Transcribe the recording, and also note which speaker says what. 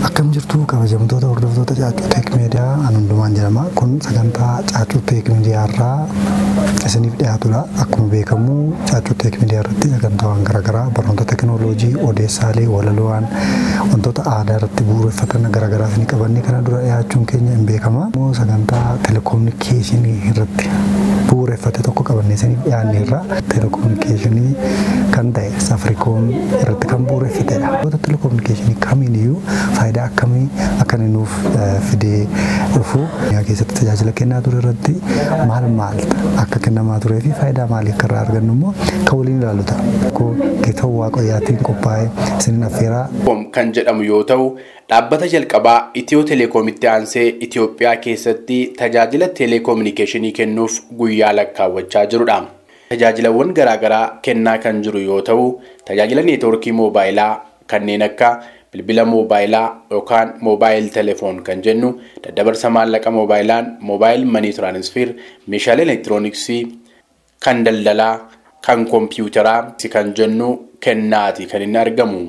Speaker 1: Akkam jirtu kabajamtoota hordoftoota Caaccuu Teek Miidiyaa, an hundumaan jedhama. Kun sagantaa Caaccuu Teek Miidiyaa irraa isiniif dhiyaatudha. Akkuma beekamu Caaccuu Teek Miidiyaa irratti sagantaawwan garaagaraa barnoota teekinooloojii, odeessaalee, walaloowwan, wantoota aadaa irratti bu'uureffatan garaagaraa isinii qabannee kana dura dhiyaachuun keenya hin beekama. Immoo sagantaa telekominikeeshinii irratti bu'uureffate tokko qabannee isiniif dhiyaanne irraa telekominikeeshinii kan ta'e Safaricom irratti kan bu'uureffatedha. Wantoota telekominikeeshinii kamiiniyyuu faayidaa akkamii akka inni nuuf fidee dhufu keessatti tajaajila kennaa ture irratti maal maal akka kennamaa turee fi faayidaa maalii akka irraa argannu immoo kan waliin ilaalu ta'a. Geetawwan Waaqayyaatiin qophaa'ee isiniin affeeraa.
Speaker 2: Kan jedhamu yoo ta'u, dhaabbata jalqabaa Itiyoo Telekoomitti aansee Itiyoophiyaa keessatti tajaajila teleekominikeeshinii kennuuf guyyaa lakkaawwachaa jirudha. Tajaajilawwan garaagaraa kennaa kan jiru yoo ta'u, tajaajila neetwoorkii moobaayilaa kanneen akka bilbila moobaayilaa yookaan mobile telephone kan jennu, daddabarsa maallaqa moobaayilaan mobile money transfer, meeshaalee elektirooniksii kan daldalaa, kan kompiitaraa kan jennu kennaati kan inni argamu.